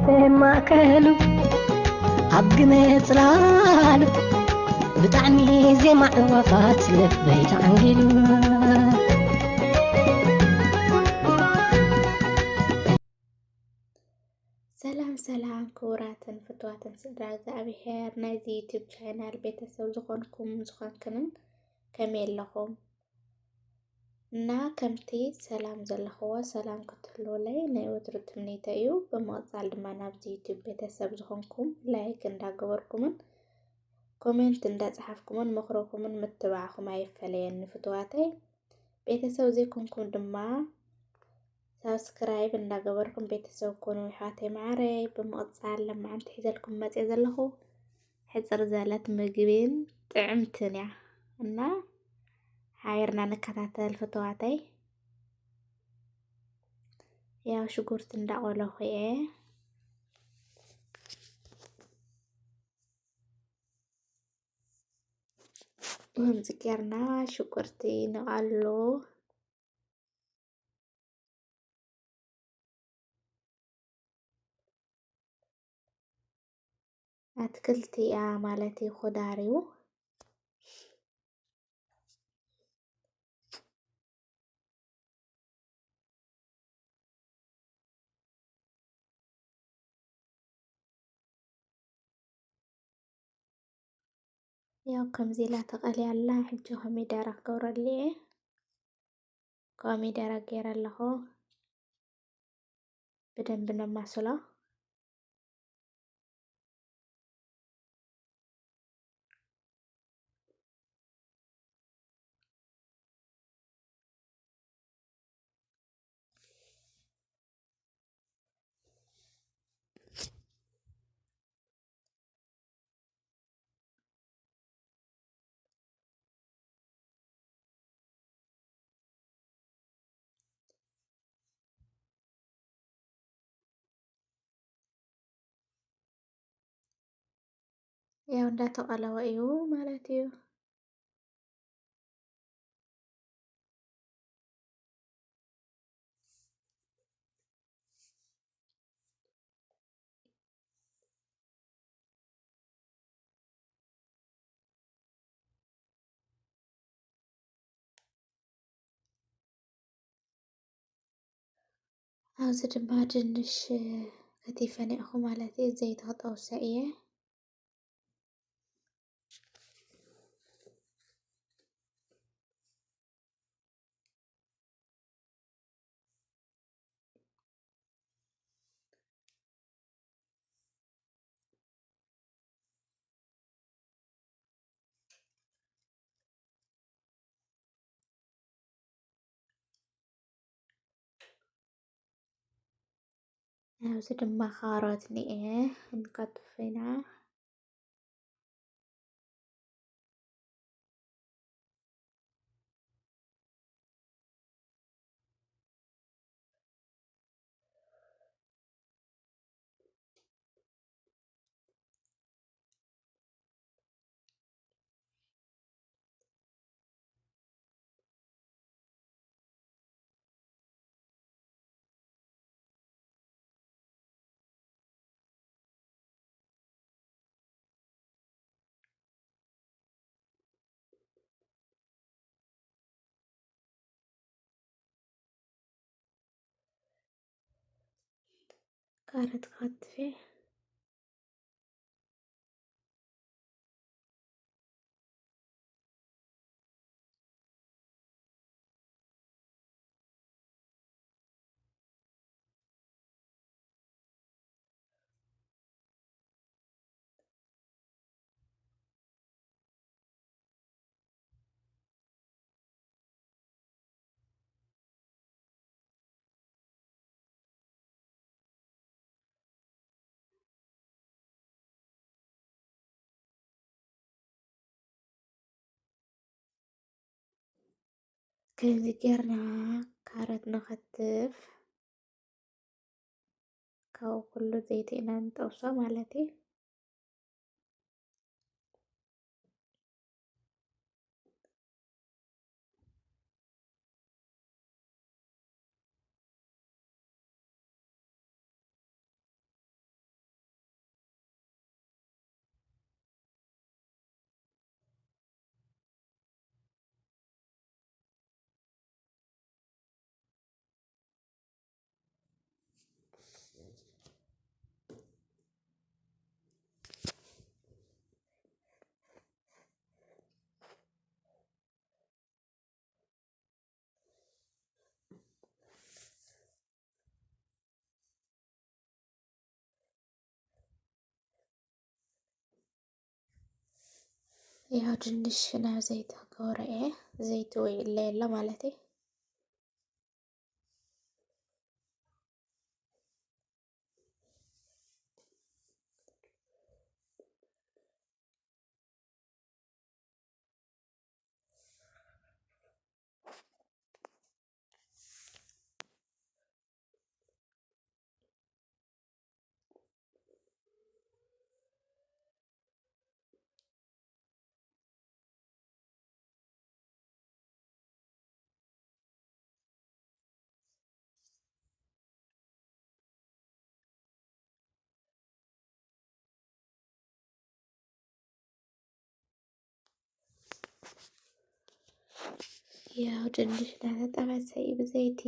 ማእከሉ ኣብ ግመ ጽላሉ ብጣዕሚ ዜማ ዕዋፋት ልበይ ተዓንጊሉ። ሰላም ሰላም ክቡራትን ፍትዋትን ስድራ እግዚኣብሔር ናይዚ ዩቱብ ቻናል ቤተሰብ ዝኾንኩም ዝኾንክንን ከመይ ኣለኹም? እና ከምቲ ሰላም ዘለኽዎ ሰላም ክትህልውለይ ናይ ወትሩ ትምኒተይ እዩ። ብምቕጻል ድማ ናብዚ ዩቱብ ቤተሰብ ዝኾንኩም ላይክ እንዳገበርኩምን ኮሜንት እንዳጸሓፍኩምን ምኽርኹምን ምትባዕኹም ኣይፈለየኒ ፍትዋተይ። ቤተሰብ ዘይኮንኩም ድማ ሳብስክራይብ እንዳገበርኩም ቤተሰብ ኮኑ ኣሕዋተይ መዓረይ። ብምቕጻል ለማዓንቲ ሒዘልኩም መጽየ ዘለኹ ሕጽር ዘለት ምግብን ጥዕምትን እያ እና ሓቢርና ንከታተል ፍትዋተይ። ያው ሽጉርቲ እንዳቆለኹ እየ። ከምዚ ጌርና ሽጉርቲ ንቃሉ። ኣትክልቲ እያ ማለት እዩ፣ ኹዳር እዩ። ያው ከምዚ ኢላ ተቐልያ ኣላ። ሕጂ ኮሚደረ ክገብረሉ እየ። ኮሚደረ ገይረ ኣለኹ። ብደንቢ ነማስሎ። ያው እንዳተቐለወ እዩ ማለት እዩ። ኣብዚ ድማ ድንሽ ከቲፈ ኒዕኹ ማለት እዩ። ዘይቲ ክጠውሰ እየ። ኣብዚ ድማ ካሮት እኒኤ፣ ክንከትፎ ኢና። ካሮት ከትፌ። ከምዚ ጌርና ካሮት ንኸትፍ። ካብኡ ኩሉ ዘይቲ ኢና ንጠብሶ ማለት እዩ። ያው ድንሽ ናብ ዘይቲ ክገብሮ እየ። ዘይቲ ወይ እለ የለ ማለት እዩ። ያው ድንሽ እንዳተጠበሰ እዩ ብዘይቲ።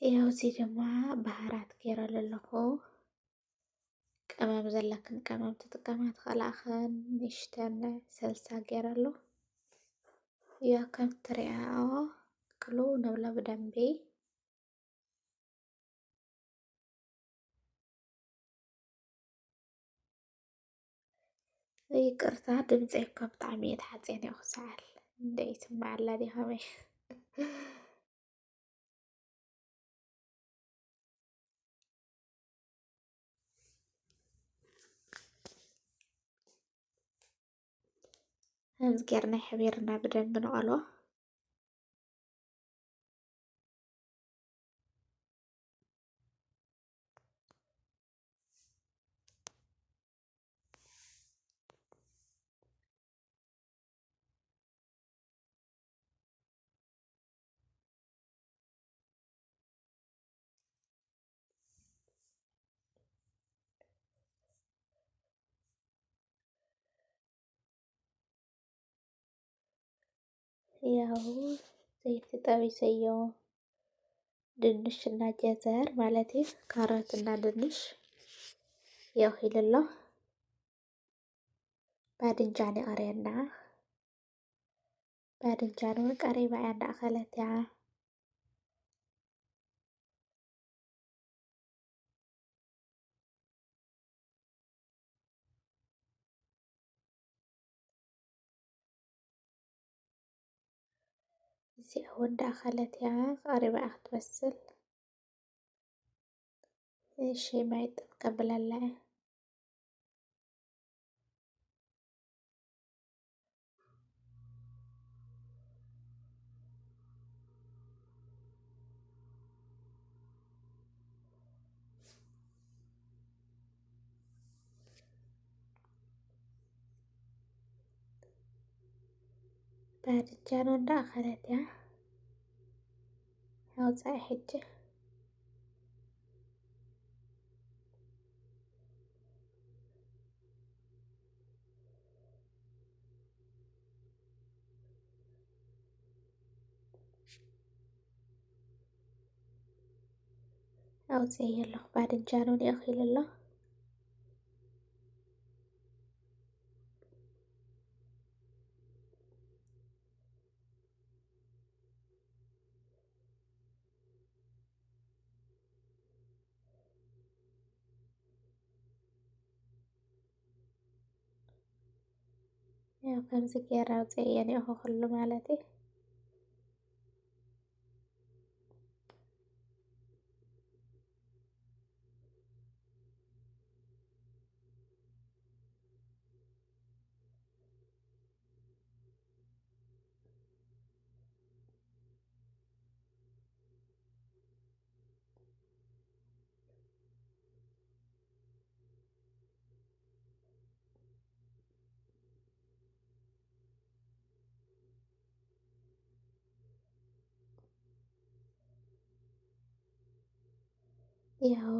ያው እዚ ድማ ባህራት ገይረሉ ኣለኹ። ቀመም ዘለክን ቀመም ትጥቀማ ትኽእላ እኽን፣ ንእሽተን ሰልሳ ገይረሉ። ያው ከም ትሪኣኦ ቅሉ ነብሎ ብደንቢ። ይቅርታ ድምፂ እኮ ብጣዕሚ እየ ተሓፅየን እየ ክሰዓል። እንደ ይስማዕ ኣላ ድያ ከመይ? ከምዚ ጌርና ሕብርና ብደንብ ንቐሎ። ያው ዘይቲ ጠቢሰዮ፣ ድንሽ እና ጀዘር ማለት እዩ፣ ካሮት እና ድንሽ ያው ሂልሎ። ባድንጃን ይቐርየና። ባድንጃን እውን ቀሪባ እያ እንዳኣኸለት እያ። እዚኣ እውን እንዳኣኸለት እያ፣ ቀሪባ እያ ክትበስል። እሺ፣ ማይ ጥብ ከብለላ እየ። ባድጃኖ እንዳኣኸለት እያ። ኣውፃኢ ሕጂ። ኣውፅኤ ኣለኹ። ባድጃኖ እኒኦ ኢሉ ኣሎ። ያው ከምዚ ገይረ ኣውፅኤ እኒኦ ኩሉ ማለት እዩ። ያው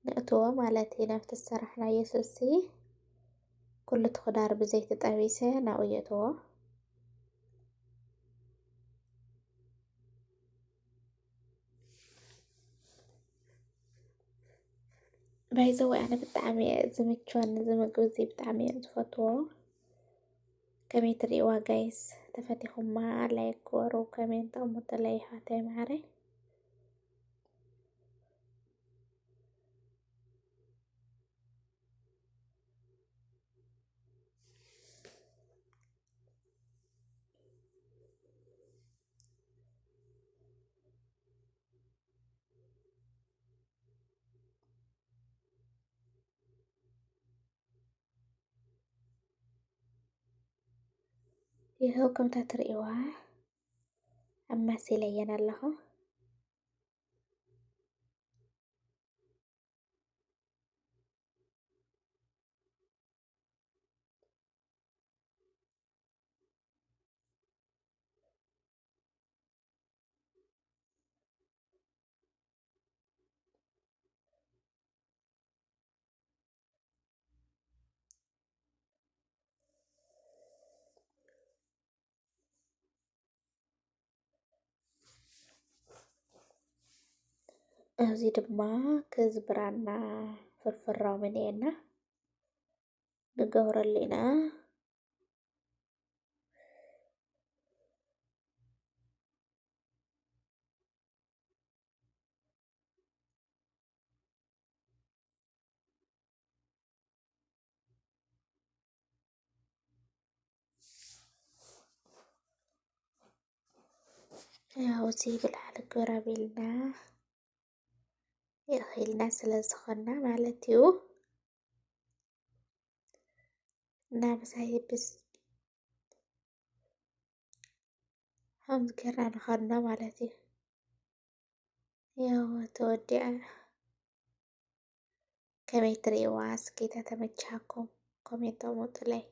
ነእትዎ ማለት እዩ ናብቲ ዝሰራሕናዮ ስልሲ። ኩሉ እቲ ክዳር ብዘይቲ ጠቢሰ ናብኡ የእትዎ። ባይዘወይ ኣነ ብጣዕሚ እየ ዝምችወኒ፣ እዚ ምግቢ እዚ ብጣዕሚ እየ ዝፈትዎ። ከመይ ትርእይዋ ጋይስ? ተፈቲኹማ ላይክ ግበሩ፣ ኮሜንት ኣቕምጡለይ ኣሕዋተይ ማዓረይ። ይኸው ከምታ ትርእይዋ ኣማሲለየን ኣለኹ። ኣብዚ ድማ ከዚ ብራና ፍርፍር ሮምን እየና ንገብረሉ ኢና። ያው እዚ ብላዕሊ ግረብ ኢልና ይእኽልና ስለ ዝኾንና ማለት እዩ። እና ምሳይ ብስ-፣ ከምዚ ጌርና ንኸድና ማለት እዩ። ያው ተወዲኣ። ከመይ ትርእይዋ እስኪ? ተተመቻኩም ኮሜንት ኣሙጡለይ።